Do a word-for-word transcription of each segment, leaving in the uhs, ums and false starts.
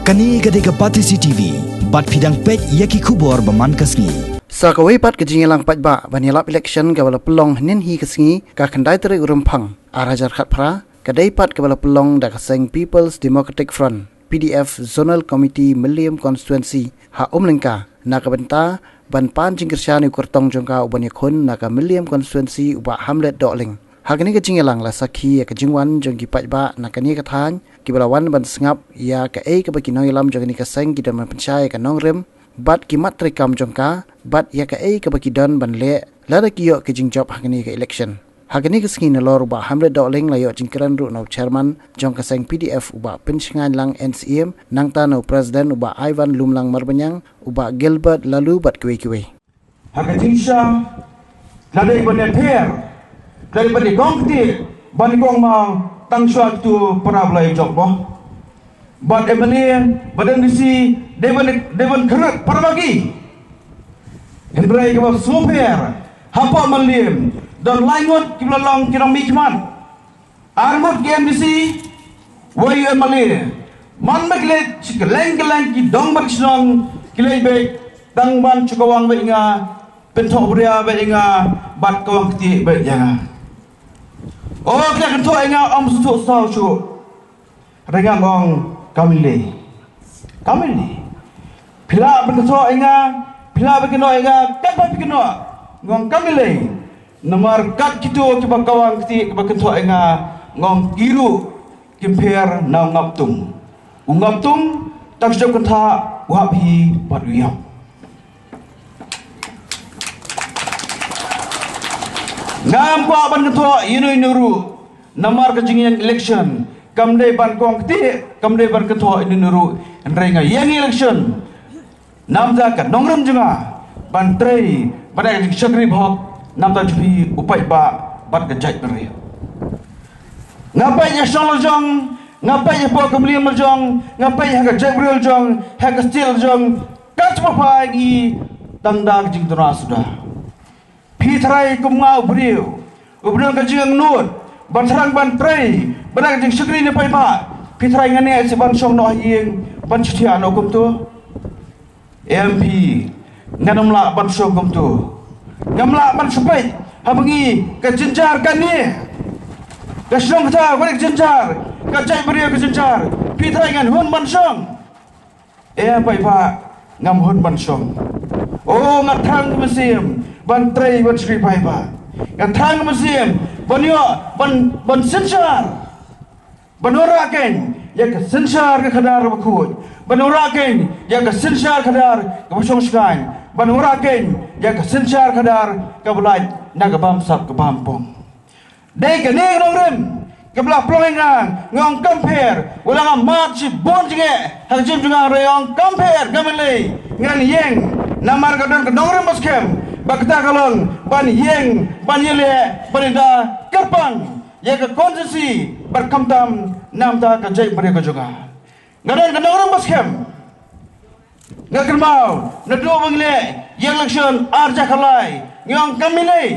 Kane ka dei ka Batesi T V, bad phi dang peit ïa ki khubor ba man ka sngi. Sa kawei pat ka jingïalang paidbah ban ïalap election kaba la pynlong hynnin hi ka sngi, ka khyndai tarik u Rymphang ar hajar khatphra, ka dei pat kaba la pynlong da ka seng People's Democratic Front, P D F, Zonal Committee Mylliem Constituency ha Umlyngka, na ka bynta ban pan jingkyrshan ïa u kyrtong jong ka u ban ïakhun na ka Mylliem Constituency, u Bah Hamlet Dohling. Ha kane ka jingïalang la sakhi ïa ka jingwan jong ki paidbah na kane ka thaiñ, kiba la wan ban sngap ïa kaei kaba ki nongïalam jong kane ka seng ki don ban pynshai ïa ka nongrim bad ki mat treikam jong ka, bad ïa kaei kaba ki don ban leh lada ki ïoh ka jingjop ha kane ka election. Ha kane ka sngi nalor u Bah Hamlet Dohling la ïoh jingkren ruh na u chairman jong ka seng P D F, u Bah Pynshngaiñlang N Syiem, nangta na u president, u Bah Ivan Lumlang Marbaniang, u Bah Gilbert Laloo bad kiwei kiwei. Ha ka jingshisha, la dei ban ïapher, la dei ban ïakong ktieh, ban ïakong maw, tang shuwa kito para ba la ïajop mo. Bad M L A, bad M D C, dei ban, dei ban kyrpad para ba ki. Hynrei kaba sngewpher, hapoh Mylliem, don lai ngut kiba la long ki nongmihkhmat. Ar ngut ki M D C, wei u M L A. Man ba ki leit sha kylleng kylleng ki dong bad ki shnong, ki leit beit, tang ban shu kawang beit ïa nga, pynthoh bria beit ïa nga, bad kawang ktieh beit ïa nga. O, ki la kynthoh ïa nga, ym sngewthuh saw shuh. Hynrei nga ong kam lei. Kam lei. Phi lah ban kynthoh ïa nga, phi lah ban kynnoh ïa nga, katba phi kynnoh. Nga ong kam lei. Namar kat kito kiba kawang ktieh, kiba kynthoh ïa nga, nga ong ki ruh kim pher na u Ngaptung. U Ngaptung, tang shu jop kynthah, u hap hi bad u ïap. Ngam kwah ban kynthoh ïa uno uno ruh. Namar ka jingïeng election kam dei ban kawang ktieh, kam dei ban kynthoh ïa uno uno ruh. Hynrei nga ïeng election namar ka nongrim jong nga, ban trei, ban ai ka jingshakri bahok namar jong phi u paidbah bad ka jaitbynriew. Nga peit ïa shnong la jong, nga peit ïa poh ka Mylliem la jong, nga peit ha ka jaitbynriew la jong, ha ka state la jong, ka jingmyntoi ngi tang da ka jingduna suda. Phi tharai kum nga u briew, u briew ka jingangnud, ban thrang ban trei, ban ai ka jingshakri na paidbah. Phi tharai nga neh shuh ban shong noh ha ïing, ban shu thiah noh kumto. Em phi, ngan ym lah ban shong kumto. Ngam lah ban shu peit, haba ngi ka jynjar kane. Ka shnong kata, ka jynjar, ka jaitbynriew ka jynjar. Phi tharai ngan hun ban shong. Em paidbah, ngam hun ban shong. O, nga thrang ka mynsiem ban trei ban shakri paidbah. Nga thrang ka mynsiem ban ïoh, ban, ban synshar. Ban wanrah kein ïa ka synshar ka khadar bakhuid. Ban wanrah kein ïa ka synshar khadar kaba shongshngaiñ. Ban wanrah kein ïa ka synshar khadar kaba lait na ka bamsap ka bampong. Dei kane ka nongrim kaba la pynlong ïa nga, nga ong kam pher, wat la nga mad shibun jingeh ha ka jingim jong nga, hynrei nga ong kam pher, kam lei, ngan ïeng, namar ka don ka nongrim baskhem, bad kata ka long ban ïeng, ban ïaleh, ban ïada kyrpang ïa ka constituency bad khamtam namar ka jaitbynriew ka jong nga. Nga don ka nongrim baskhem. Nga kynmaw naduh ba ngi leh ïa election ar hajar khatlai, nga ong kam lei.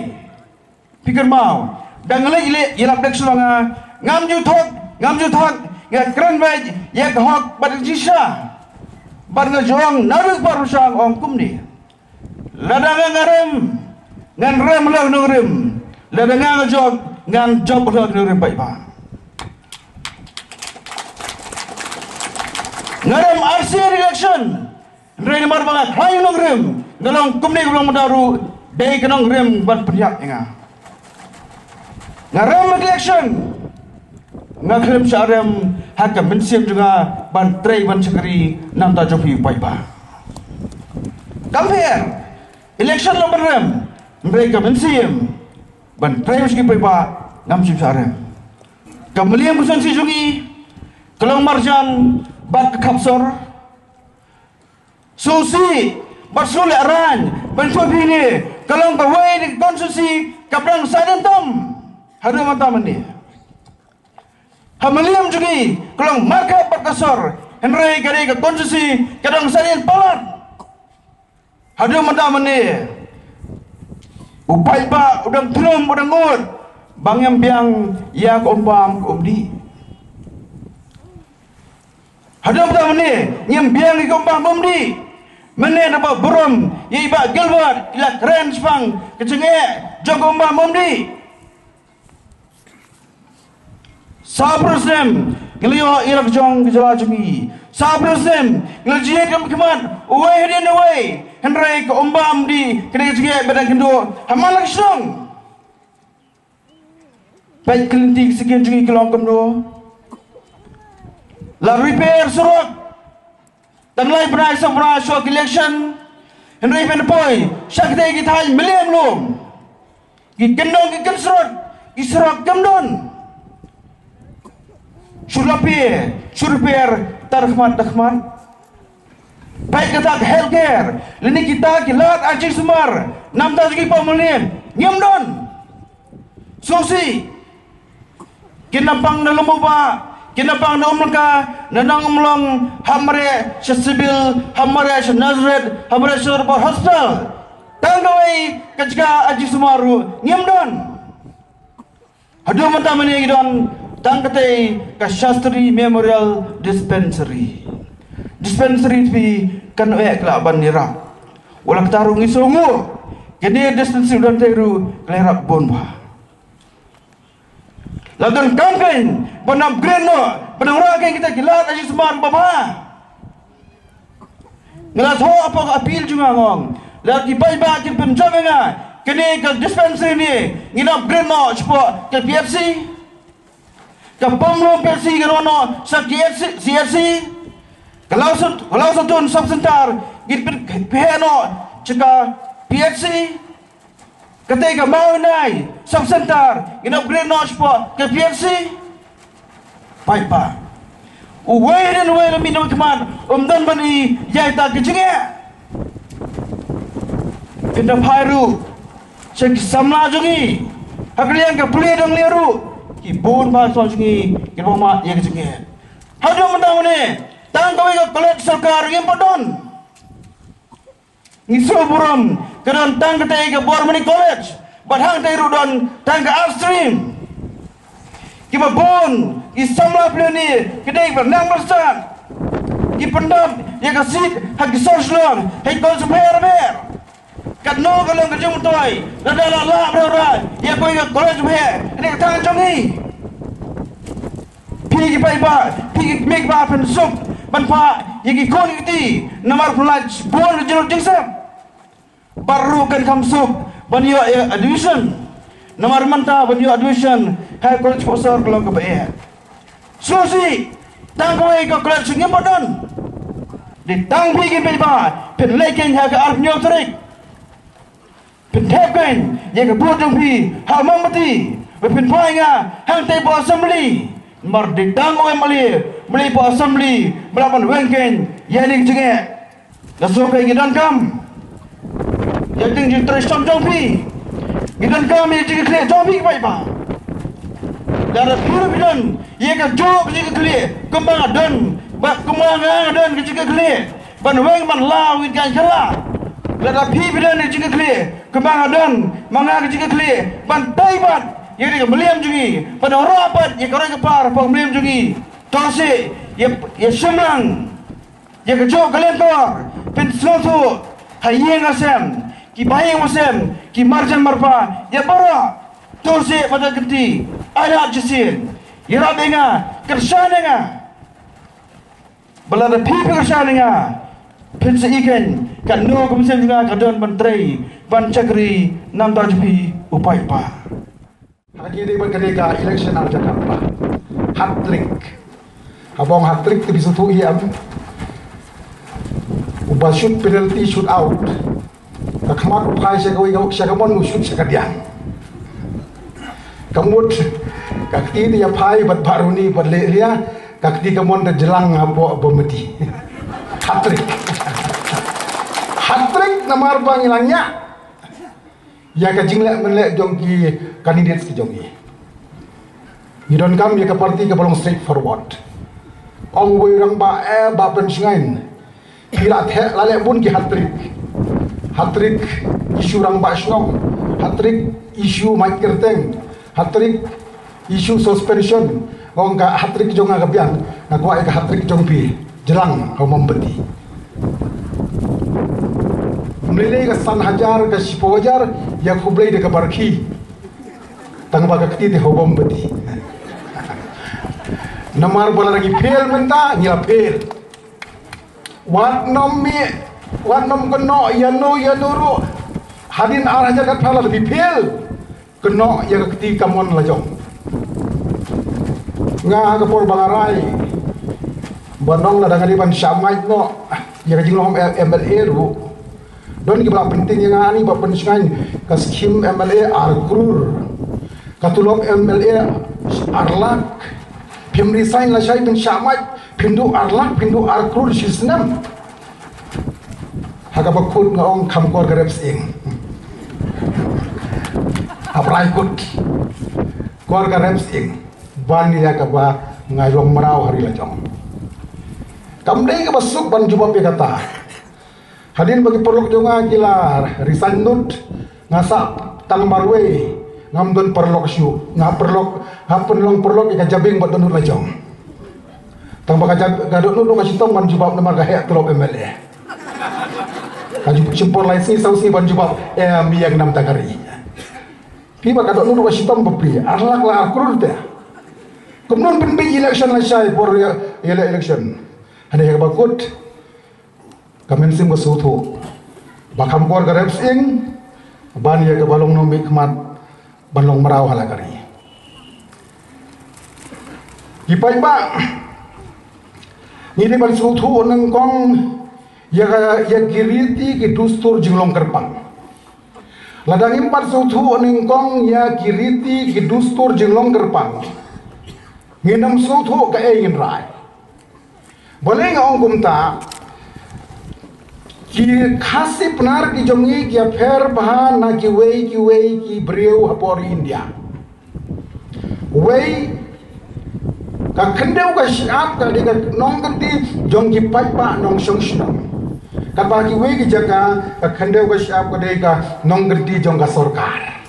Phi kynmaw, dang leit leh ïalap election nga, ngam ju thok, ngam ju thok, nga kren beit ïa ka hok bad ka jingshisha. Bad nga ju ong naduh ka por ba sha nga ong kumne. Lada nga nga rem, ngan rem halor ka nongrim. Lada nga nga jop, ngan jop halor ka nongrim paidbah. Nga rem ar sien election. Hynrei namar ba nga khlaiñ nongrim, nga long kumne ka long mynta ruh, dei ka nongrim ban pynïap ïa nga. Nga rem election. Nga khlem shah rem ha ka mynsiem jong nga ban trei ban shakri namar jong phi paidbah. Kam pher, election long ban rem, hynrei ka mynsiem ban trei ban shakri paidbah ngam shym shah rem. Ka Mylliem constituency jong ngi ka long marjan bad ka Khapsor. Sngewsih bad sngewlehrain ban ïathuh ïa phi ne, ka long kawei na ki constituency kaba dang sah dien tam haduh mynta mynne. Ha Mylliem jong ngi ka long markhap bad ka sor, hynrei ka dei ka constituency ka dang sah dien palat. Haduh mynta mynne u paidbah u dang thnum, u dang ngud ba ngim biang ïa ka um bam ka um dih. Haduh mynta mynne ngim biang ïa ka umbam umdih. Mynne naba burom ïa i Bah Gilbert i la kren shaphang ka jingeh jong ka umbam umdih. Sawphew snem ngi la ïoh ïa la ka jong ka jylla jong ngi. Sawphew snem ngi la jied kum khmat uwei hadien uwei, hynrei ka umbam umdih, kane ka jingeh ba dang kynduh ha man la ka shnong. Peit ka lynti ka sakhia jong ngi ka long kumno. La repair surok tang lai bnai saw bnai shuwa ka election. Hynrei phin poi sha katei ki thaiñ Mylliem Lum, ki kyndong ki kynsrot, ki surok kim don. Shu la pie, shu repair, ta da khmat da khmat. Peit kata ka healthcare, lane kita ki lad ar jingsumar namar jong ki paw Mylliem, ngim don. Sngewsih. Kin ym pang na Lumbawbah, kin ym pang na Umlangka, na Nongmlong, hap mareh sha Civil, hap mareh sha Nazareth, hap mareh sha Robert Hospital. Tang kawei ka jaka ar jingsumar ruh ngim don. Haduh mynta mynne ngi don tang katei ka Shastri Memorial Dispensary. Dispensary phi kan eh ka lah ban ïarap. Wat la katta ruh ngi sngewnguh, kane dispensary don tei ruh ka la ïarap bun bha. La donkam kein ban upgrade noh, ban wanrah kein kita ki lad ar jingsumar babha. Nga la thoh hapoh ka appeal jong nga, nga ong, lada ki paidbah kin pynjop ïa nga, kane ka dispensary ne ngin upgrade noh shapoh ka P H C. Ka Pamlong P H C kan wan noh sha P H C, C H C. Ka Lawsat-, ka Lawsatun Sub Center ngin pynpher noh sha ka P H C. Katei ka Mawinai Sub Center ngin upgrade noh shapoh ka P H C. Paidbah, uwei hadien uwei la mih na ka khmat, um don ban ïa ïa ita ka jingeh. Phin da phai ruh sha ki samla jong ngi ha ka liang ka pule dang liang ruh, ki bun bha samla jong ngi ki ba mad ïa ka jingeh. Haduh mynta mynne tang kawei ka college sorkar ngim pat don. Ngi sngewburom ka don tang katei ka Bormani College, bad hangtei ruh don tang ka Arts Stream. Kiba bun ki samla pule ne ki dei ba nang ba stad, ki pyndap ïa ka seat ha ki sor Shillong, ha ki college bapher bapher. Katno ka long ka jingmyntoi lada la lah ba la ïa kawei ka college bapher ha kane ka thaiñ jong ngi. Phi ki paidbah, phi ki kmie kiba pynsuk ban phah ïa ki khun ki kti, namar pynlait bun ka jinglut jingsep. Baroh kan kham suk ban ïoh ïa admission, namar mynta ban ïoh admission ha ka college por sor ka long kaba eh. Sngewsih, tang kawei ka college ngim pat don. Dei tang phi ki paidbah phin leit kein ha ka arphew hynñiew tarik. Phin thep kein ïa ka vote jong phi ha u mombati, ba phin phai ïa nga hangtei hapoh assembly. Namar dei tang u M L A ba leit hapoh assembly ba lah ban weng kein ïa kane ka jingeh. Nga sngew kein ngi donkam ïa ka jingtrei shitom jong phi. Ngi donkam ïa ka jingkitkhlieh jong phi ki paidbah. Lada phi ruh phi don ïa kajuh ka jingkitkhlieh kumba nga don, ba kumba nga nga don ka jingkitkhlieh ban weng ban law ïa ka jingkitkhlieh. Lada phi phi don ïa ka jingkitkhlieh kumba nga don ma nga ka jingkitkhlieh ban tei bad ïa ka Mylliem jong ngi, ban wanrah pat ïa ka roi ka par hapoh Mylliem jong ngi. To seh, ïa, ïa shim lang ïa kajuh ka lyngkor, pynsngewthuh ha ïing ha sem, ki bahaïing bahasem, ki marjan marpa, ïa baroh. To seh, mata kynti, ai lad shisien, ïarap ïa nga, kyrshan ïa nga. Ba lada phi phi kyrshan ïa nga, phin sa ïohi kein katno ka mynsiem jong nga ka don ban trei ban shakri na ka bynta jong phi u paidbah. Ha kane dei bad kane ka election ar hajar khatphra. Hat-trick. Haba ong hat-trick te phi sngewthuh hi em. Uba shoot penalty, shoot out. Ka khmat u phai sha kawei ka, sha kamon, u shoot sha kadiang. Ka mut ka kti te ïa phai bad Bah Runi bad leh ria, ka kti kamon te jlang hapoh Bomati. Hat-trick. Hat-trick namar ba ngi la ñiah ïa ka jingleh mynleh jong ki candidates ki jong ngi. Ngi donkam ïa ka party kaba long straightforward. Ong uwei u rangbah, eh, Bah Prem Shngaiñ, phi la theh, la leh bun ki hat-trick. Hat-trick issue rangbah shnong, hat-trick issue Mike Kyrteng, hat-trick issue suspension. Ong ka hat-trick jong nga ka biang, nga kwah ïa ka hat-trick jong phi. jlang ha u mombati. Ym lei lei ka san hajar, ka shiphew hajar, ïa khublei da ka barki. Tang ba ka kti te ha u mombati. Namar ba lada ngi fail mynta, ngi la fail. Wat nym mih, wat nym kynnoh ïa no ïa no ruh. Hadien ar hajar khatphra lada phi fail, kynnoh ïa ka kti kamon la jong. Nga ha ka por ba nga rai, ban ong lada nga dei ban shah mait noh ïa ka jinglong M L A ruh, don kiba la pyntieng ïa nga, ani ba pynshngaiñ ka skim M L A ar klur, ka tulop M L A ar lak. Phim resign lashai phin shah mait, phin duh ar lak, phin duh ar klur shi snem. Ha kaba kut nga ong kham kwar ka rep sying. Hap rai kut. Kwar ka rep sying ban ïa kaba nga long mraw ha ri la jong. Kam dei kaba suk ban jubab ïa kata. Hadien ba ki paralok jong nga ki la resign lut, nga sah tang marwei, ngam don paralok shuh, nga paralok, nga pynlong paralok ïa ka jabieng bad dohnud la jong. Tang ba ka jab-, ka dohnud ka shitom ban jubab namar ka heh tulop M L A. Ka ju-, shim por lai sngi saw sngi ban jubab, eh, mi ïa ka nam ta ka ri. Phi ba ka dohnud ka shitom ba phi, ar lak la ar klur te. Kumno pynbeit election lashai por ïa, ïa la election. Hynrei ha kaba kut, ka mynsiem ka sngewthuh ba kham kwar ka rep sying ban ïa kaba long nongmihkhmat, ban long mraw ha la ka ri. Ki paidbah, ngi dei ban sngewthuh nyngkong ïa ka, ïa ki riti ki dustur jinglong kyrpang. Lada ngim pat sngewthuh nyngkong ïa ki riti ki dustur jinglong kyrpang, ngin ym sngewthuh kaei ngin rai. Balei nga ong kumta? Ki Khasi Pnar ki jong ngi ki ïapher bha na kiwei kiwei ki briew hapoh ri India. Wei, ka khyndew ka shyiap ka dei ka nongkynti jong ki paidbah nongshong shnong. Katba kiwei ki jaka ka khyndew ka shyiap ka dei ka nongkynti jong ka sorkar.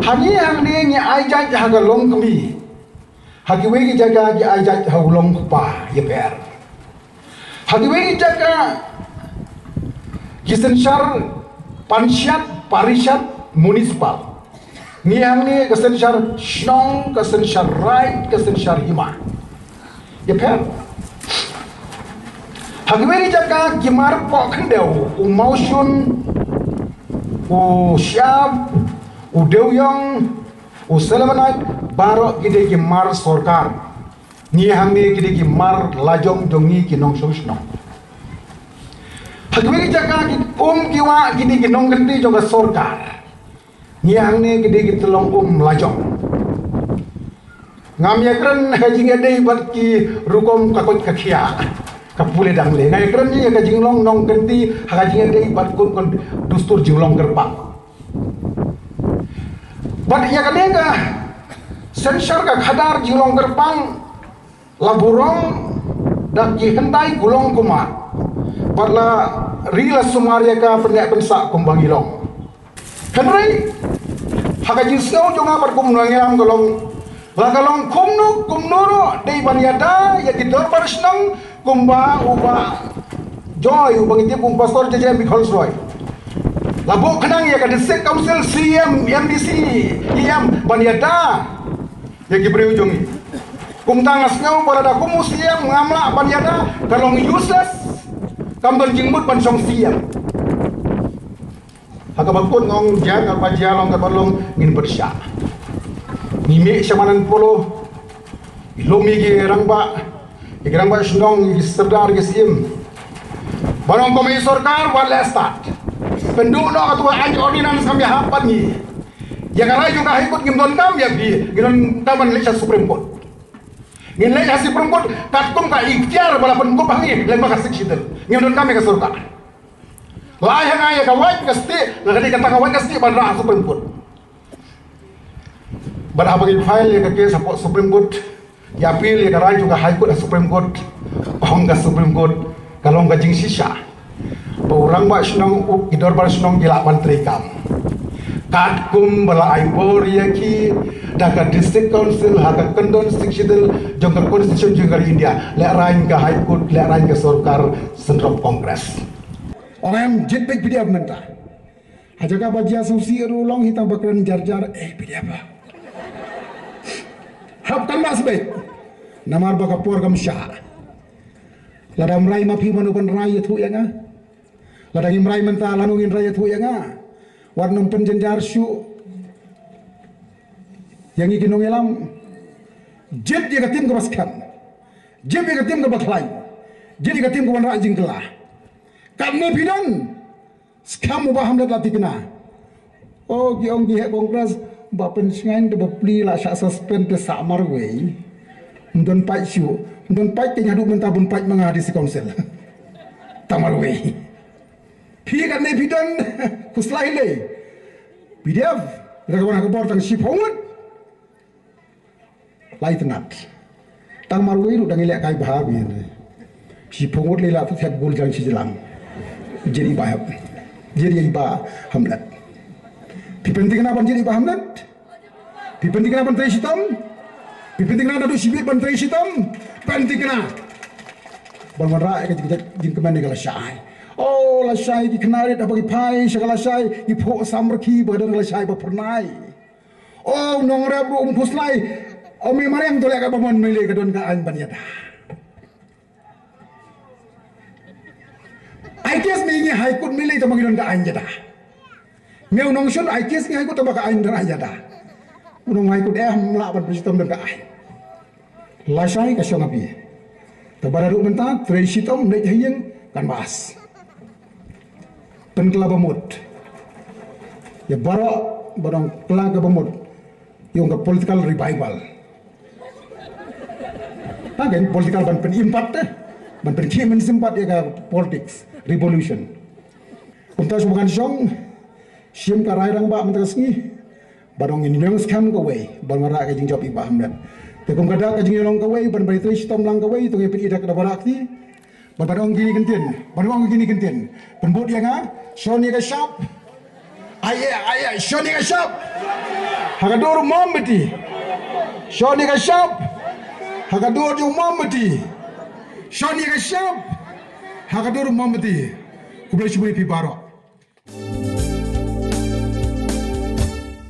Hangne hangne ngi ai jait ha ka longkmie. Ha kiwei ki jaka ki ai jait ha u longkpa, ïapher. Ha kiwei ki jaka ki synshar panchayat, parishad, municipal. Ngi hangne ka synshar shnong, ka synshar raid, ka synshar hima. Ïapher. Ha kiwei ki jaka ki mar poh khyndew, u mawshun, u shyiap, u dewiong, u silver knight, baroh ki dei ki mar sorkar. Ngi hangne ki dei ki mar lajong jong ngi ki nongshong shnong. Ha kiwei ki jaka ki um ki wah ki dei ki nongkynti jong ka sorkar. Ngi hangne ki dei ki tyllong um lajong. Ngam ïakren ha ka jingïadei bad ki rukom ka koit ka khiah, ka pule dang le. Nga ïakren ïa ka jinglong nongkynti ha ka jingïadei bad kun kun dustur jinglong kyrpang. Bad ïa kane ka synshar ka khadar jinglong kyrpang la burom da ki hyndai kulong kumar. Bad la ri la sumar ïa ka pynneh pynsah kumba ngi long. Hynrei ha ka jingsngew jong nga bad kum u nongïalam ka long, la ka long kumno kumno ruh dei ban ïada ïa ki dorbar shnong kumba u Bah Joy, uba ngi tip kum u Pastor J J M Nichols Roy. La buh khnang ïa ka District Council, C M, M D C, E M ban ïada ïa ki briew jong ngi. Kumta nga sngew ba lada kum u C M ngam lah ban ïada, ka long useless. Kam don jingmut ban shong C M. Ha kaba kut nga ong jia, kaba jia long kaba long, ngin pyrshah. Ngi mih sha Mananangpolo, ngi lum ïa ki rangbah, ïa ki rangbah shnong, ïa ki sordar, ïa ki syiem. Ba long kum ïa sorkar wat leh start. Pynduh noh katto katne ordinance kam ïahap bad ngi. Ïa ka rai jong ka High Court ngim donkam ïa phi, ngi donkam ban leit sha Supreme Court. Ngin leit sha Supreme Court katkum ka iktiar ba la pynkup ha ngi lyngba ka Sixth Schedule. Ngim donkam ïa ka sorkar. La ai ha nga ïa ka wait ka stieh, nga ka dei kata ka wait ka stieh ban rah ha Supreme Court. Bad haba ngi file ïa ka case hapoh Supreme Court, ngi appeal ïa ka rai jong ka High Court ha Supreme Court, ong ka Supreme Court ka long ka jingshisha ba u rangbah shnong, u, ki dorbar shnong ki lah ban treikam. Katkum ba la ai bor ïa ki da ka District Council ha ka kyndon Sixth Schedule jong ka Constitution jong ka India, lehraiñ ka High Court, lehraiñ ka sorkar Central Congress. Ong em jied beit P D F mynta. Ha jaka ba jia sngewsih ruh long hi tang ba kren jar jar, eh, P D F ba. Hap tang ba sbeit. Namar ba ka por kam shah. Lada ym rai ma phi mano ban rai ïathuh ïa nga. Lada ngim rai mynta lano ngin rai ïathuh ïa nga. Wat nym pynjynjar shuh ïa ngi ki nongïalam. Jied ïa ka tim kaba skhem. Jied ïa ka tim kaba khlaiñ. Jied ïa ka tim kaba wanrah jingkylla. Katne phi don. Skhem u Bah Hamlet la thikna. O ki ong ki heh Congress ba pynshngaiñ te ba plie la shah suspend te sah marwei. Ym don pait shuh. Ym don pait, te haduh mynta bun pait ma nga ha District Council. Tang marwei. Phi katne phi don khuslai lei. P D F da ka wan ha ka bor tang shiphew ngut. Lai tnat. Tang marwei ruh dang ïalehkai bha bha ne. Shiphew ngut lei la thep gul jang shi jlang. Jied ïa i Bah Hap. Jied ïa i Bah Hamlet. Phi pynthikna ban jied ïa i Bah Hamlet. Phi pynthikna ban trei shitom. Phi pynthikna naduh shibit ban trei shitom. Pynthikna. Ban wanrah ïa ka jing, jingkmen ïa ka lashai. O lashai ki khynnah rit haba ki phai sha ka lashai ki phuh samrkhie ba don ka lashai ba phyrnai. O u nongrep ruh um khuslai. O me mariang to leh ka ba mon mele ka don ka aiñ ban ïada. Ai case me ngi High Court mele tang ba ngi don ka aiñ ïada. Me u nongshun ai case ngi High Court tang ba ka aiñ don aiñ ïada. U nong High Court eh ym lah ban pynshitom don ka aiñ. Lashai ka shong ha phi. Te ba da ruh mynta trei shitom leit ha ïing kan bas. Pynkylla ba mut. Ïa baroh ba dang kylla ka ba mut. Ïa ka political revival. Ha ka political ban pyn-impact eh. Ban pynkhih mynsiem pat ïa ka politics revolution. Kumta shu ba ngan shong shim ka rai rangbah mynta ka sngi. Ba dang ngin ïeng skhem kawei ban wanrah ka jingjop i Bah Hamlet. Te kum ka dak ka jingïalong kawei ban bai trei shitom lang kawei, to ngin pyn-i dak da barak ti. Ban ban ong kine ki ktien, ban ong kine ki ktien. Pynbud ïa nga, shon ïa ka shap. Ai ïa, ai ïa, shon ïa ka shap. Ha ka dur u mombati. Shon ïa ka shap. Ha ka dur u mombati. Shon ïa ka shap. Ha ka dur u mombati. Khublei shibun ïa phi baroh.